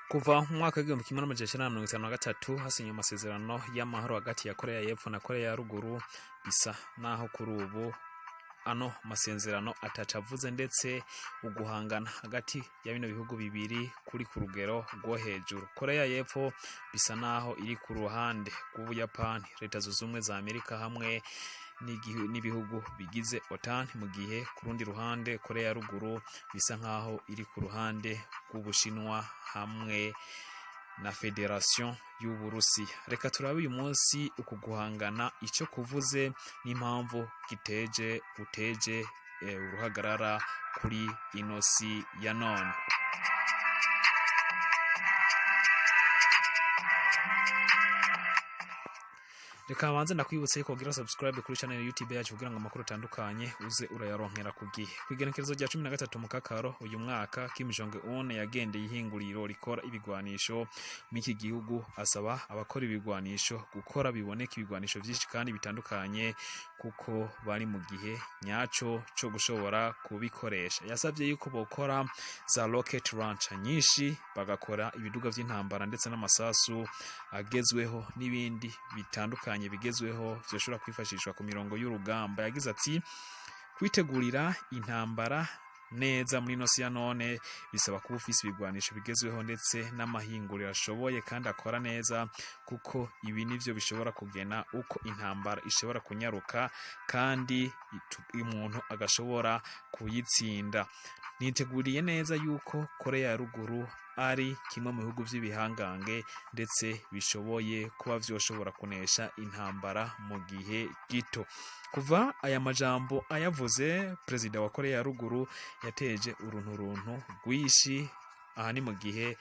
Kuva mu mwaka w'1953 hasinywe amasezerano y'amahoro hagati ya Korea y'Epfo na Korea ya Ruguru, bisa naho kuri ubu ano masezerano ataco avuze, ndetse uguhangana hagati ya bino bihugu bibiri kuri ku rugero rwo hejuru. Korea y'Epfo bisa naho iri ku ruhande rw'Ubuyapani, Leta Zunze Ubumwe za Amerika hamwe n'ibihugu bigize OTAN, mu gihe ku rundi ruhande Korea ya Ruguru bisa nkaho iri ku ruhande rw'Ubushinwa hamwe na Federation y'Uburusiya. Reka turabe uyu munsi uku guhangana icyo kuvuze n'impamvu giteje uteje uruhagarara kuri ino si ya none. Reka banze ndakwibutse ko kugira subscribe kuri channel YouTube yacu kugira ngo amakuru atandukanye uze urayaronkera ku gihe. Ku igenekerezo rya 13 Mukakaro uyu mwaka, Kim Jong Un yagendeye ihinguriro rikora ibigwanisho muri iki gihugu, asaba abakora ibigwanisho gukora biboneka ibigwanisho vyinshi kandi bitandukanye, kuko bari mu gihe nyaco co gushobora kubikoresha. Yasabye yuko bokora za rocket launcher nyinshi, bagakora ibiduga vy'intambara ndetse n'amasasu agezweho n'ibindi bitandukanye bigezweho vyoshobora kwifashishwa ku mirongo y'urugamba. Yagize ati: "Kwitegurira intambara neza muri ino si ya none bisaba kuba ufise ibigwanisho bigezweho ndetse n'amahinguriro ashoboye kandi akora neza, kuko ibi nivyo bishobora kugena uko intambara ishobora kunyaruka kandi umuntu agashobora kuyitsinda. Niteguriye neza yuko Korea ya Ruguru ari kimwe mu bihugu vy'ibihangange ndetse bishoboye kuba vyoshobora kunesha intambara mu gihe gito." Kuva aya majambo ayavuze, perezida wa Korea ya Ruguru yateje urunturuntu rwinshi. Aha ni mu gihe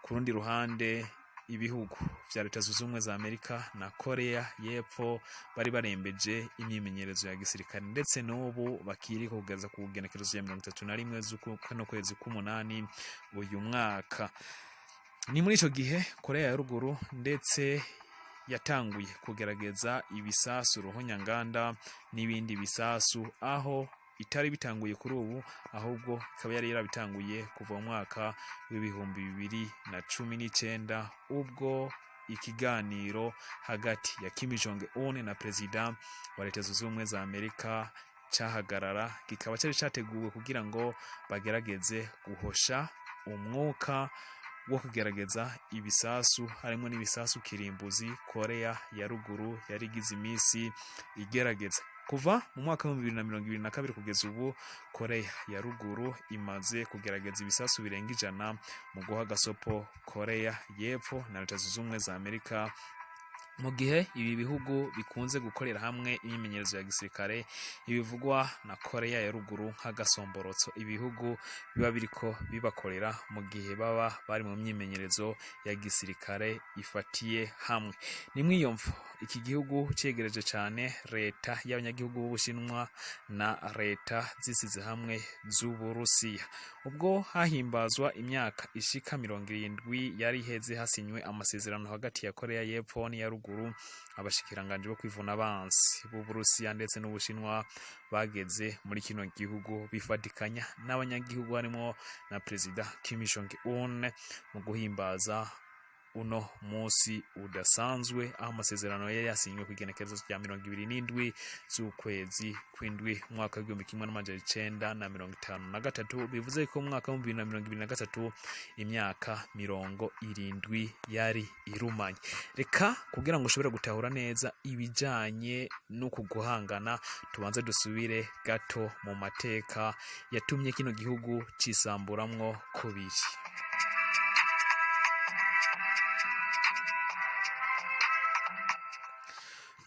ku rundi ruhande ibihugu vya Leta Zunze Ubumwe za Amerika na Korea y'Epfo bari barembeje imyimenyerezo ya gisirikare, ndetse n'ubu bakiri kugeza ku genekerezo ya 31 z'uku kwezi k'umunani uyu mwaka. Ni muri ico gihe Korea ya Ruguru ndetse yatanguye kugerageza ibisasu ruhonyanganda n'ibindi bisasu, aho itari bitanguye kuri ubu, ahubwo ikaba yari yarabitanguye kuva mu mwaka w'2019, ubwo ikiganiro hagati ya Kim Jong Un na perezida wa Leta Zunze Ubumwe za Amerika cahagarara, kikaba cari categuwe kugira ngo bagerageze guhosha umwuka wo kugerageza ibisasu, harimo n'ibisasu kirimbuzi Korea ya Ruguru yari igize imisi igerageza. Kuva mu mwaka w'2022 kugeza ubu, Korea ya Ruguru imaze kugerageza ibisasu birenga 100 mu guha agasopo Korea y'Epfo na Leta Zunze Ubumwe za Amerika, mu gihe ibi bihugu bikunze gukorera hamwe imyimenyerezo ya gisirikare, ibivugwa na Korea ya Ruguru nk'agasomborotso ibihugu biba biriko bibakorera mu gihe baba bari mu myimenyerezo ya gisirikare ifatiye hamwe. Ni mw'iyo mvo iki gihugu cegereje cane leta y'abanyagihugu b'Ubushinwa na leta zisize hamwe z'Uburusiya. Ubwo hahimbazwa imyaka ishika 70 yari iheze hasinywe amasezerano hagati ya Korea y'Epfo n'iya Ruguru, abashikiranganji bo kwivuna abansi b'Uburusiya ndetse n'Ubushinwa bageze muri kino gihugu bifatikanya n'abanyagihugu, harimo na perezida Kim Jong Un, mu guhimbaza uno munsi udasanzwe, aho amasezerano yari yasinywe ku igenekerezo rya 27 z'ukwezi kw'indwi umwaka w'1953. Bivuze ko mu mwaka w'2023 imyaka 70 yari irumanye. Reka kugira ngo ushobore gutahura neza ibijanye n'uku guhangana, tubanze dusubire gato mu mateka yatumye kino gihugu cisamburamwo kubiri.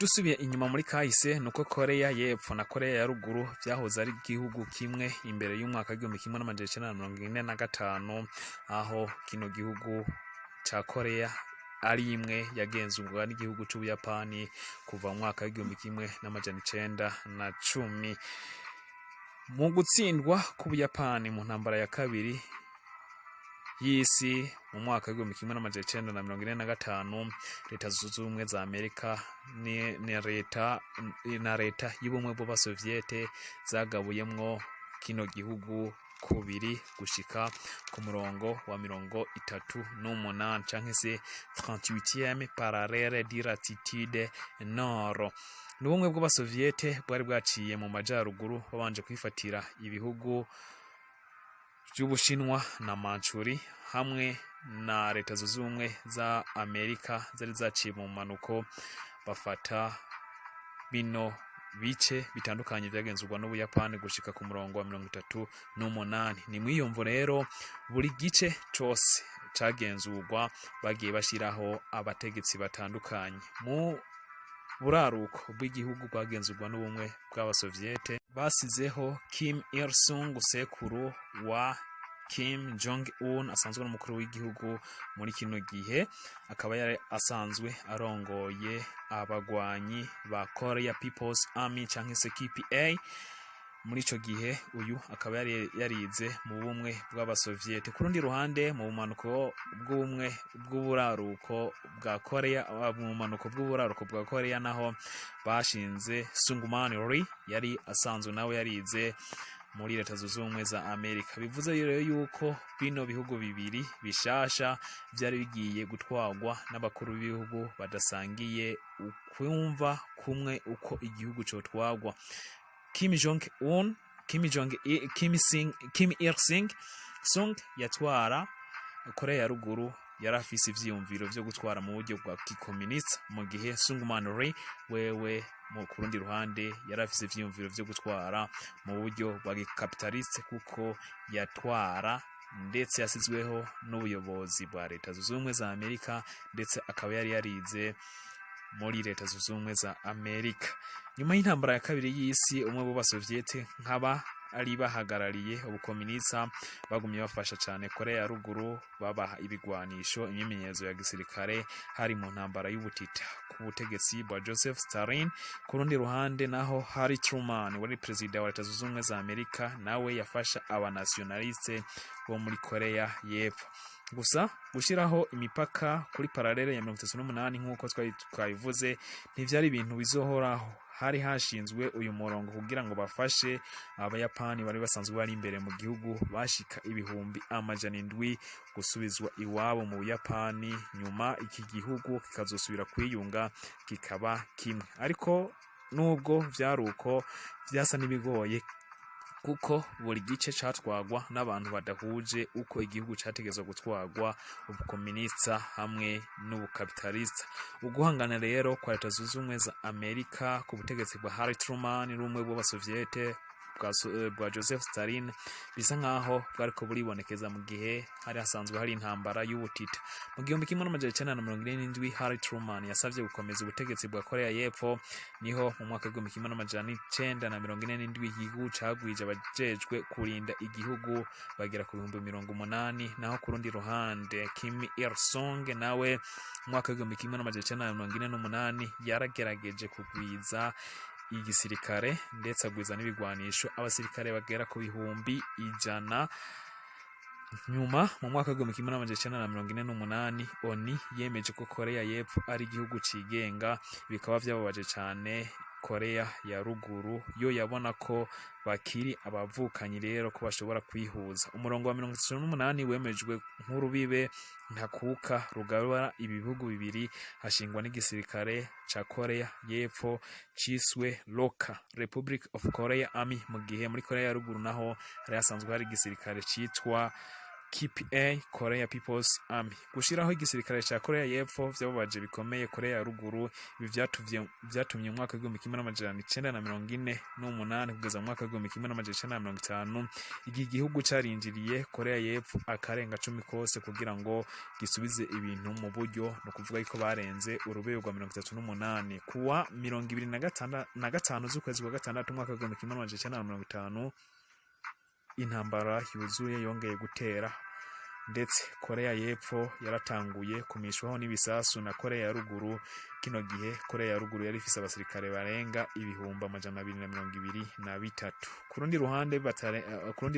Dusubiye inyuma muri kahise, nuko Korea y'Epfo na Korea ya Ruguru vyahoze ari igihugu kimwe imbere y'umwaka w'1945, aho kino gihugu ca Korea ari imwe yagenzurwa n'igihugu c'Ubuyapani kuva mu mwaka w'1910. Mu gutsindwa k'Ubuyapani mu ntambara ya kabiri y'isi mu mwaka w'1945, Leta Zunze Ubumwe za Amerika na leta y'ubumwe bw'Abasoviete zagabuyemwo kino gihugu. kubiri gushika ku murongo wa 38, canke se 38e parallèle de latitude nord. N'ubumwe bw'Abasoviete bwari bwaciye mu majaruguru, babanje kwifatira ibihugu by'Ubushinwa na Manchuri, hamwe na Leta Zunze Ubumwe za Amerika zari zaciye mu manuko, bafata bino bice bitandukanye vyagenzurwa n'Ubuyapani gushika ku murongo wa 38. Ni mwiyumvo rero buri gice cose cagenzurwa bagiye bashiraho abategetsi batandukanye. Mu buraruko bw'igihugu bwagenzurwa n'Ubumwe bw'Abasoviete basizeho Kim Il Sung, sekuru wa Kim Jong Un asanzwe n'umukuru w'igihugu muri kino gihe, akaba yari asanzwe arongoye abagwanyi ba Korea People's Army canke se KPA muri ico gihe. Uyu akaba yari yarize mu Bumwe bw'Abasoviete. Ku rundi ruhande, mu bumanuko bw'ubumwe bw'uburaruko bwa Korea, mu bumanuko bw'uburaruko bwa Korea naho bashinze Syngman Rhee, yari asanzwe nawe yarize muri Leta Zunze Ubumwe za Amerika. Bivuze rero yuko bino bihugu bibiri bishasha vyari bigiye gutwarwa n'abakuru b'ibihugu badasangiye ukwumva kumwe uko igihugu cotwarwa. Kim Jong Un, Kim Jong Kim Sing Kim Il Sing Sung yatwara Korea ya Ruguru yari afise ivyiyumviro vyo gutwara mu buryo bwa kikomunista, mu gihe Syngman Rhee wewe mu ku rundi ruhande yari afise ivyiyumviro vyo gutwara mu buryo bwa gikapitaliste, kuko yatwara ndetse yasizweho n'ubuyobozi bwa Leta Zunze Ubumwe za Amerika, ndetse akaba yari yarize muri Leta Zunze Ubumwe za Amerika. Nyuma y'intambara ya kabiri y'isi, umwe mu Basoviete nk'aba ari bahagarariye ubukomunista bagumye bafasha cyane Korea ya Ruguru, babaha ibigwanisho, imyimenyerezo ya gisirikare, hari mu ntambara y'ubutita ku butegetsi bwa Joseph Stalin. Ku rundi ruhande naho Harry Truman wari perezida wa Leta Zunze Ubumwe za Amerika, nawe yafasha abanationaliste bo muri Korea y'Epfo. Gusa gushyiraho imipaka kuri parallèle ya 38 nk'uko twari twabivuze ntivyari ibintu bizohoraho. Hari hashinzwe uyu murongo kugira ngo bafashe Abayapani bari basanzwe bari imbere mu gihugu bashika 700,000 gusubizwa iwabo mu Buyapani, nyuma iki gihugu kikazosubira kwiyunga kikaba kimwe. Ariko nubwo vyari uko, vyasa n'ibigoye kuko buri gice catwagwa n'abantu badahuje uko igihugu categezwa gutwagwa, ubukomunista hamwe n'ubukapitalista. Uguhangana rero kwa Leta Zunze Ubumwe za Amerika ku butegetsi bwa Harry Truman n'ubumwe bw'Abasoviete bwa Joseph Stalin bisa nkaho bwariko buribonekeza mu gihe hari hasanzwe hari intambara y'ubutita. Mu 1947 Harry Truman yasavye gukomeza ubutegetsi bwa Korea y'Epfo. Niho mu mwaka w'1947 igihugu cagwije abajejwe kurinda igihugu bagera ku 80,000. Naho ku rundi ruhande Kim Il Sung nawe mu mwaka w'1948 yaragerageje kugwiza igisirikare, ndetse agwiza n'ibigwanisho, abasirikare bagera ku 100,000. Nyuma mu mwaka w'1948 ONU yemeje ko Korea y'Epfo ari igihugu cigenga, bikaba vyababaje cane Korea ya Ruguru, yo yabona ko bakiri abavukanyi, rero ko bashobora kwihuza. Umurongo wa 38 wemejwe nk'urubibe ntakuka rugabura ibihugu bibiri, hashingwa n'igisirikare ca Korea y'Epfo ciswe ROKA, Republic of Korea Army, mu gihe muri Korea ya Ruguru naho hari hasanzwe hari igisirikare citwa KPA, Korea People's Army. Gushiraho igisirikare ca Korea y'Epfo vyababaje bikomeye Korea ya Ruguru. Ibi vyatumye mu mwaka w'1948 kugeza mu mwaka w'1950 igihe igihugu carinjiriye Korea y'Epfo akarenga 10 kose kugira ngo gisubize ibintu mu buryo, ni ukuvuga yuko barenze urubebe rwa 38. Kuwa 25 z'ukwezi kwa gatandatu umwaka w'1950 intambara yuzuye yongeye gutera. Ndetse Korea y'Epfo yaratanguye kumishwaho n'ibisasu na Korea ya Ruguru. Kino gihe Korea ya Ruguru yari ifise abasirikare barenga 223,000. Ku rundi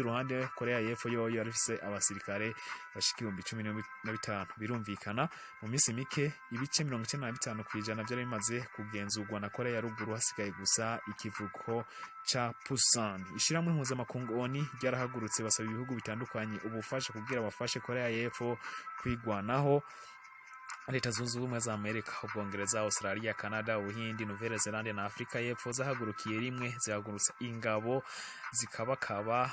ruhande, Korea y'Epfo yoyo yari ifise abasirikare bashika 15,000. Birumvikana, mu minsi mike ibice 95% vyari bimaze kugenzurwa na Korea ya Ruguru, hasigaye gusa ikivuko ca Pusan. Ishirahamwe mpuzamakungu ONU ryarahagurutse, basaba ibihugu bitandukanye ubufasha kugira bafashe Korea y'Epfo kwigwanaho. Leta Zunze Ubumwe za Amerika, Ubwongereza, Australia, Canada, Ubuhindi, Nouvelle Zelande na Afrika y'Epfo zahagurukiye rimwe, zihagurutsa ingabo zikabakaba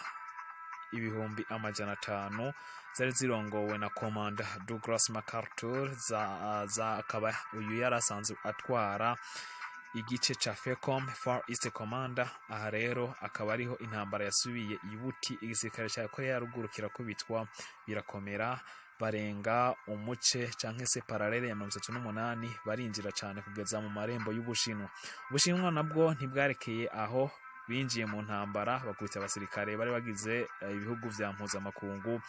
500,000, zari zirongowe na Komanda Douglas MacArthur, za akaba uyu yari asanzwe atwara igice ca FECOM, Far East Commander. Aha rero akaba ariho intambara yasubiye ibuti. Igisirikare ca Korea ya Ruguru kirakubitwa birakomera, barenga umuce canke se parallèle ya 38, barinjira cane kugeza mu marembo y'Ubushinwa. Ubushinwa nabwo ntibwarekeye aho, binjiye mu ntambara, bakubita abasirikare bari bagize ibihugu vya mpuzamakungu,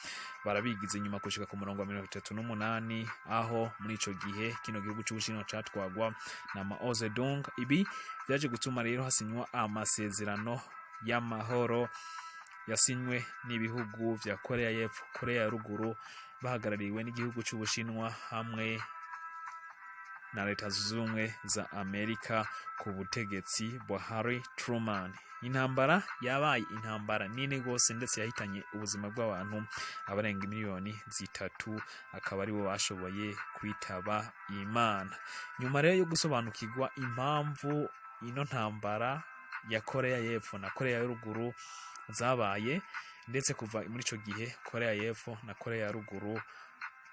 barabigize inyuma gushika ku murongo wa 38, aho muri ico gihe kino gihugu c'Ubushinwa catwagwa na Mao Zedong. Ibi vyaje gutuma rero hasinywa amasezerano y'amahoro yasinywe n'ibihugu vya Korea y'Epfo, Korea ya Ruguru, bahagarariwe n'igihugu c'Ubushinwa hamwe na Leta Zunze Ubumwe za Amerika ku butegetsi bwa Harry Truman. Intambara yabaye intambara nini rwose, ndetse yahitanye ubuzima bw'abantu abarenga miliyoni 3, akaba aribo bashoboye kwitaba Imana. Nyuma rero yo gusobanukirwa impamvu ino ntambara ya Korea y'Epfo na Korea ya Ruguru zabaye, ndetse kuva muri ico gihe Korea y'Epfo na Korea ya Ruguru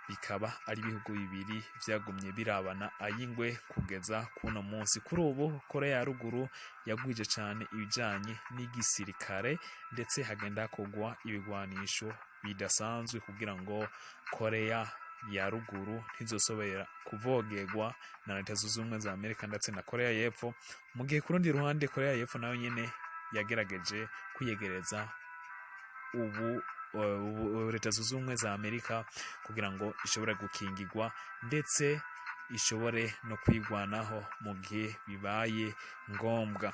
bikaba ari ibihugu bibiri vyagumye birabana ayingwe kugeza kuno munsi. Kuri ubu Korea ya Ruguru yagwije cane ibijanye n'igisirikare, ndetse hagenda hakorwa ibigwanisho bidasanzwe kugira ngo Korea ya Ruguru ntizosubira kuvogerwa na Leta Zunze Ubumwe za Amerika ndetse na Korea y'Epfo, mu gihe ku rundi ruhande Korea y'Epfo nayo nyene yagerageje kwiyegereza ubu Leta Zunze Ubumwe za Amerika kugira ngo ishobore gukingirwa, ndetse ishobore no kwigwanaho mu gihe bibaye ngombwa.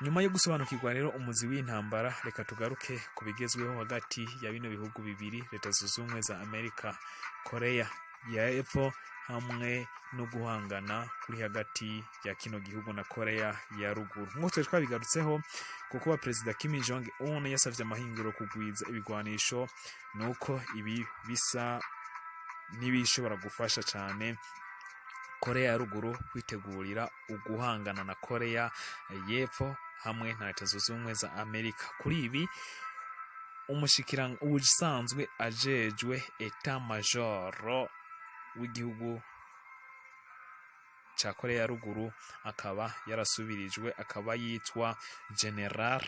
Nyuma yo gusobanukirwa rero umuzi w'intambara, reka tugaruke ku bigezweho hagati ya bino bihugu bibiri, Leta Zunze Ubumwe za Amerika, Korea ya Epfo, hamwe no guhangana kuri hagati ya kino gihugu na Korea ya Ruguru. Nk'uko twari twabigarutseho, kuko Perezida Kim Jong Un yasavye amahinguro kugwiza ibigwanisho, nuko ibi bisa n'ibishobora gufasha cyane Korea ya Ruguru kwitegurira uguhangana na Korea y'Epfo hamwe na Leta Zunze Ubumwe za Amerika. Kuri ibi, umushikirang usanzwe ajejwe état major w'igihugu ca Korea ya Ruguru akaba yarasubirijwe, akaba yitwa General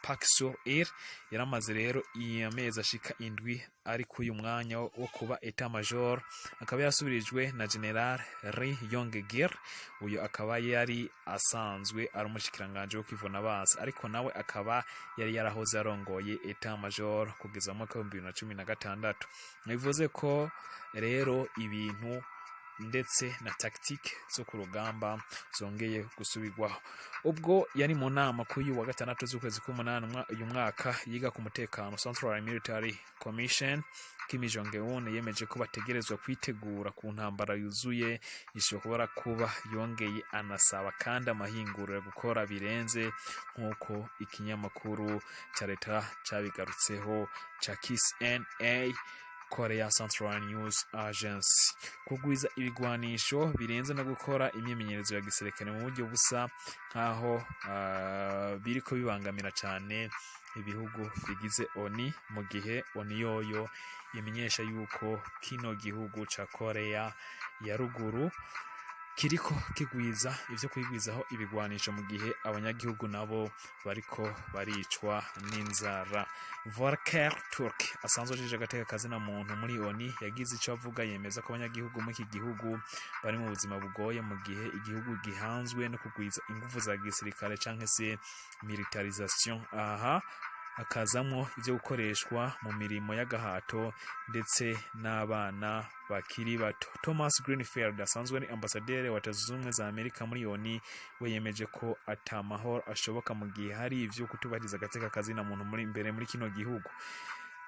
Park Sur-il. Yaramaze rero amezi ashika 7 ari kuri uyu mwanya wo kuba état major, akaba yarasubirijwe na General Ri Yong-gil. Uyu akaba yari asanzwe ari umushikiranganje wo kwivuna abansi, ariko nawe akaba yari yarahoze arongoye état major kugeza mu mwaka wa 2016. Bivuze ko rero ibintu ndetse na tactique zo ku rugamba zongeye gusubirwaho. Ubwo yari mu nama kuri uyu wa gatandatu z'ukwezi k'umunani uyu mwaka yiga ku mutekano, Central Military Commission, Kim Jong Un yemeje ko bategerezwa kwitegura ku ntambara yuzuye ishobora kuba. Yongeye anasaba kandi amahinguriro gukora birenze, nk'uko ikinyamakuru cya leta cyabigarutseho ca KCNA, Korea Central News Agency. Kugwiza ibigwanisho birenze no gukora imyimenyerezo ya gisirikare mu buryo busa nkaho biriko bibangamira cyane ibihugu bigize ONU, mu gihe ONU yoyo imenyesha yuko kino gihugu ca Korea ya Ruguru kiriko kigwiza ivyo kwigwizaho ibigwanisho mu gihe abanyagihugu nabo bariko baricwa n'inzara. Volker Turk, asanzwe ajejwe agateka kazina muntu muri ONU, yagize ico avuga, yemeza ko abanyagihugu muri iki gihugu bari mu buzima bugoye mu gihe igihugu gihanzwe no kugwiza inguvu za gisirikare canke se militarisation. Aha Hakazamwo ivyo gukoreshwa mu mirimo y'agahato, ndetse n'abana bakiri bato. Thomas Greenfield, asanzwe ari ambasaderi wa Leta Zunze Ubumwe za Amerika muri ONU, we yemeje ko ata mahoro ashoboka mu gihe hari ivyo kutubahiriza agateka kazina muntu muri imbere muri kino gihugu.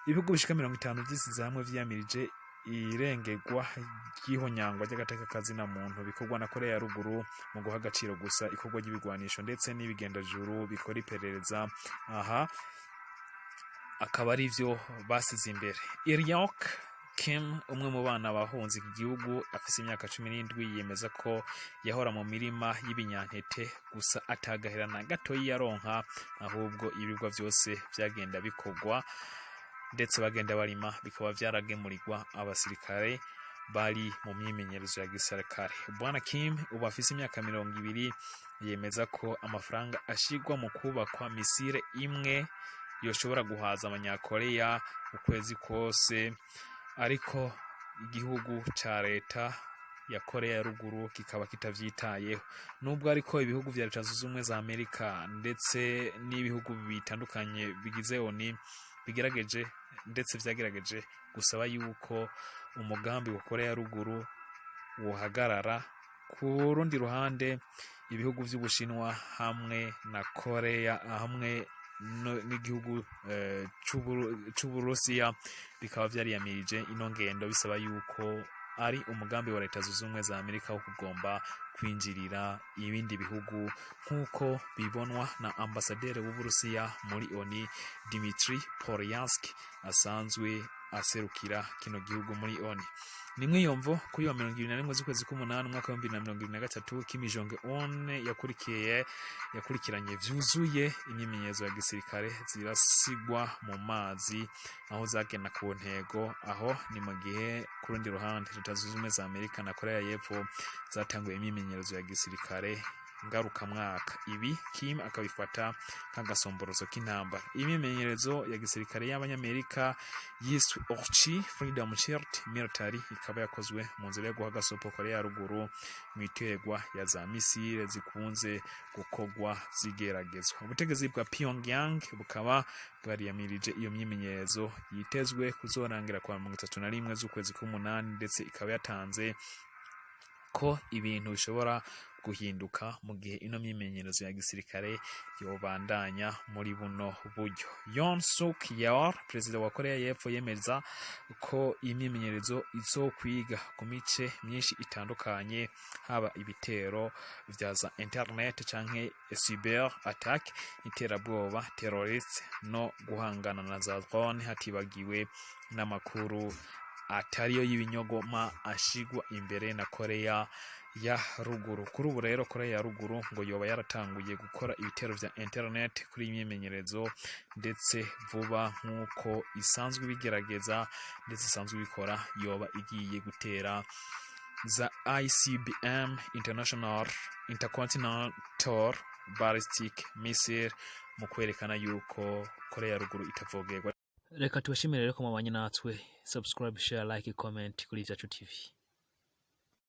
Ibihugu bishika 50 vyisize hamwe vyiyamirije irengerwa ry'ihonyangwa ry'agateka kazina muntu bikorwa na Korea ya Ruguru mu guha agaciro gusa ikorwa ry'ibigwanisho ndetse n'ibigendajuru bikora iperereza. Aha akaba ari vyo basize imbere. Iryok Kim, umwe mu bana bahunze iki gihugu, afise imyaka 17, yemeza ko yahora mu mirima y'ibinyantete gusa, atagahera na gatoyi yaronka, ahubwo ibirwa vyose vyagenda bikorwa ndetse bagenda barima bikaba vyaragemurirwa abasirikare bari mu myimenyerezo ya gisirikare. Bwana Kim, ubu afise imyaka 20, yemeza ko amafaranga ashirwa mu kubakwa misile imwe yoshobora guhaza Abanyakoreya ukwezi kose, ariko igihugu ca leta ya Korea ya Ruguru kikaba kitavyitayeho. Nubwo ariko ibihugu vya Leta Zunze Ubumwe za Amerika ndetse n'ibihugu bitandukanye bigize ONU bigerageje ndetse vyagerageje gusaba yuko umugambi wa Korea ya Ruguru wohagarara, ku rundi ruhande ibihugu vy'Ubushinwa hamwe na Korea hamwe n'igihugu c'Uburusiya bikaba vyariyamirije ino ngendo, bisaba yuko ari umugambi wa Leta Zunze Ubumwe za Amerika wo kugomba kwinjirira ibindi bihugu, nk'uko bibonwa na ambasaderi w'Uburusiya muri ONU, Dmitry Polyanskiy, asanzwe aserukira kino gihugu muri ONU. Ni mwiyomvo kuri wa 21 z'ukwezi k'umunani umwaka wa 2023, Kim Jong Un yakurikiranye vyuzuye imyimenyerezo ya gisirikare zirasigwa mu mazi aho zagenda ku ntego. Aho ni mu gihe ku rundi ruhande Leta Zunze Ubumwe za Amerika na Korea y'Epfo zatanguye imyimenyerezo ya gisirikare ngarukamwaka. Ibi Kim akabifata nk'agasomboroso k'intambara. Imyimenyerezo ya gisirikare y'Abanyamerika yiswe Ulchi Freedom Shield Military ikaba yakozwe mu nzira yo guha agasopo Korea ya Ruguru mu iterwa ya za misile zikunze gukorwa zigeragezwa. Ubutegetsi bwa Pyongyang bukaba bwariyamirije iyo myimenyerezo yitezwe kuzorangira kwa 31 z'ukwezi k'umunani, ndetse ikaba yatanze ko ibintu bishobora guhinduka mu gihe ino myimenyerezo ya gisirikare yobandanya muri buno buryo. Yoon Suk Yeol, perezida wa Korea y'Epfo, yemeza ko iyi myimenyerezo izokwiga ku mice myinshi itandukanye, haba ibitero vya za internet canke cyber attack, iterabwoba terrorist, no guhangana na za drone, hatibagiwe n'amakuru atariyo y'ibinyogoma ashigwa imbere na Korea ya Ruguru. Kuri ubu rero Korea ya Ruguru ngo yoba yaratanguye gukora ibitero vya internet kuri iyi myimenyerezo, ndetse vuba, nk'uko isanzwe ibigerageza ndetse isanzwe ibikora, yoba igiye gutera za ICBM, International Intercontinental Ballistic Missile, mu kwerekana yuko Korea ya Ruguru itavogerwa. Reka tubashimire rero ko mubanye natwe. Subscribe, share, like, comment kuri Vyacu TV.